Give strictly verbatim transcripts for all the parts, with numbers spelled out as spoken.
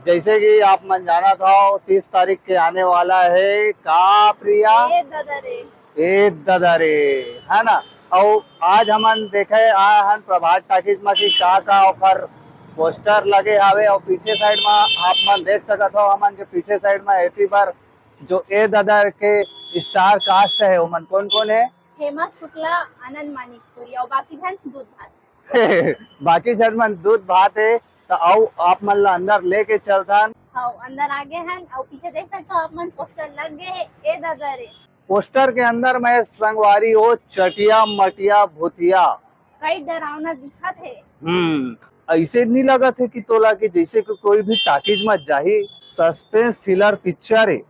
जैसे कि आप मन जानत हव, तीस तारीख के आने वाला हे का प्रिया? ए ददा रे। ए ददा रे, है ना? अउ आज हमन देखे आए हन प्रभात टाकीज म कि का का ओकर पोस्टर लगे हावे, अउ पीछे साइड म आप मन देख सकत हव, हमन के पीछे साइड म एती बर जो ए ददा के स्टार कास्ट हे, ओमन कोन कोन हे? हेमा शुक्ला, आनंद मानिकपुरी अउ बाकी झन दूध भात। बाकी झन मन दूध भात हे, त अउ आप मन ला अंदर लेके चलथन। हाँ, अंदर आगे हन अउ पीछे देख सकत हव आप मन, पोस्टर लग गे हे ए ददा रे। पोस्टर के अंदर में संगवारी हो चटिया मटिया भूतिया। कई डरावना दिखत हे। हम्म, ऐसे नहीं लगत हे कि तोला कि जैसे कि कोई भी टाकीज में जाही, सस्पेंस थ्रिलर पिक्चर हे,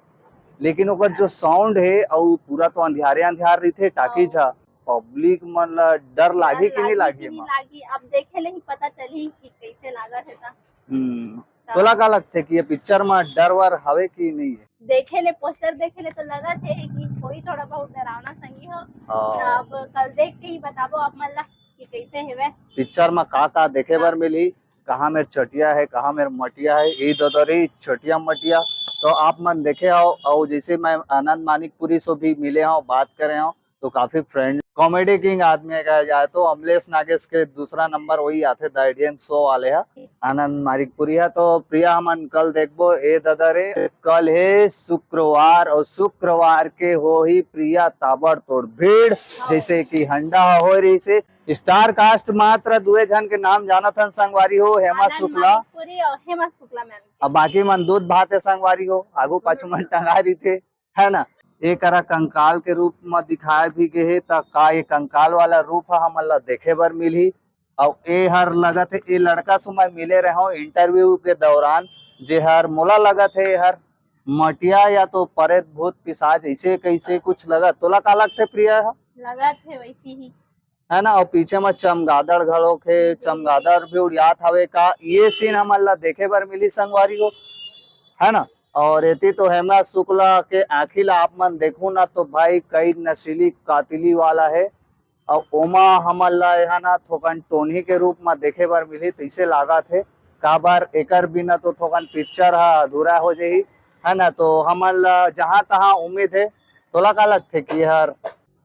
लेकिन ओकर जो साउंड हे अउ पूरा तो अंधियारे अंधियार रहिथे टाकीज ह, पब्लिक मन ला डर लागही कि नहीं लागही कि एमा? नहीं लागही, अब देखे ले ही पता चलही कि कैसे लागत हे त। हम्म, तब तोला का लगथे कि ये पिक्चर म डर वर हवे कि नहीं हे? देखे ले, पोस्टर देखे ले तो लगत हे कि कोई थोड़ा बहुत डरावना संगी हो। हाँ। त अब कल देख के ही बताबो आप मन ला कि कैसे हेवे। पिक्चर म का का देखे हाँ। बर मिलही, कहाँ मेर चटिया हे, कहाँ मेर मटिया हे, ए ददा रे चटिया मटिया। तो आप मन देखे हव, अउ जैसे मैं आनंद मानिकपुरी से भी मिले हव, बात करे हव, तो काफी फ्रेंड, कॉमेडी किंग आदमी हे कहा जाए तो। अमलेश नागेश के दूसरा नंबर वही आथे द एडियन शो वाले ह, आनंद मानिकपुरी ह। तो प्रिया, हमन कल देखबो ए ददा रे, कल हे शुक्रवार अउ शुक्रवार के होही प्रिया ताबड़तोड़ भीड़, जैसे कि हंडा ह होए रहिसे। स्टार कास्ट मात्र दुए झन के नाम जानत हन संगवारी हो, हेमा आनंद शुक्ला। मानिकपुरी अउ हेमा शुक्ला मैम। अब बाकी मन दूध भात हे संगवारी हो, आगू पाछू मन टंगा रहिथे, है ना? ए करा कंकाल के रूप म दिखाए भी गे हे, त का ये कंकाल वाला रूप ह हमन ला देखे बर मिलही? अउ ए हर लगत हे, ए लड़का से मैं मिले रहे हूँ इंटरव्यू के दौरान, जे हर मोला लगत हे, ए हर मटिया या तो परेत भूत पिशाच ऐसे कैसे कुछ लगत। तोला का लगथे प्रिया ह? लगत हे वैसी ही। है ना? अउ पीछे म चमगादड़ घलोक हे, हम्म। चमगादड़ भी उड़ियात हवे का? ये सीन हमन ला देखे बर मिली संगवारी हो, है ना? अउ एती तो हेमा शुक्ला के आँखी ला आप मन देखहू ना तो भाई कई नशीली कातिली वाला हे। अउ ओमा हमन ला एहा ना थोकन टोनही के रूप म देखे बर मिलही तइसे लागत हे, काबर एकर बिना तो थोकन पिक्चर ह अधूरा हो जही, है ना? तो हमन ला जहाँ तहाँ उम्मीद हे। तोला का लगथे कि एहर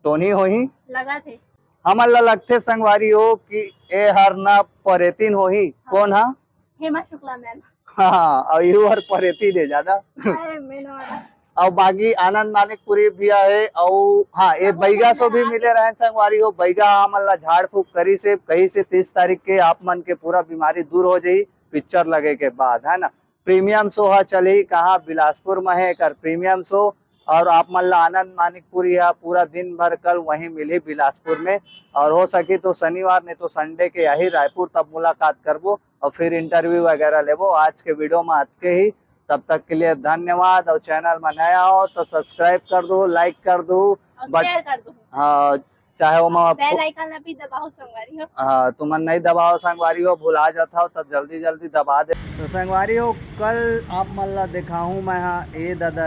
टोनही होही? लगत हे। हमन ला लगथे संगवारी हो कि एहर न परेतिन होही। हाँ। कोन ह? हेमा शुक्ला मैम। हाँ, अउ इहू हर परेतिन हे ज्यादा। अरे, मैन वाला। अउ बाकी आनंद मानिकपुरी भी हे, अउ हाँ, ये बहुत बैगा बढ़िया सो भी आगे। मिले रहन संगवारी हो। बैगा हमन ला झाड़ फूक करिस हे, कहिस हे तीस तारीख के आप मन के पूरा बीमारी दूर हो जाही पिक्चर लगे के बाद, है ना? प्रीमियम शो ह चलही कहाँ? बिलासपुर म हे एकर प्रीमियम शो। अउ आप मन ला आनंद मानिकपुरी ह पूरा दिन भर कल वहीं मिलही बिलासपुर में। अउ हो सके तो शनिवार नहीं तो संडे के आही रायपुर, तब मुलाकात करबो अउ फिर इंटरव्यू वगैरह लेबो। आज के वीडियो में अतके ही, तब तक के लिए धन्यवाद। अउ चैनल में नया हो तो सब्सक्राइब कर दो, लाइक कर दो, अउ but शेयर कर दो। हाँ, चाहे ओमा बेल आइकन ला भी दबाओ संगवारी हो। हाँ, तुमन नहीं दबाओ संगवारी हो, भुला जात हव, तब जल्दी जल्दी दबा दे। तो संगवारी हो, कल आप मन ला देखाहूँ मैं हा ए ददा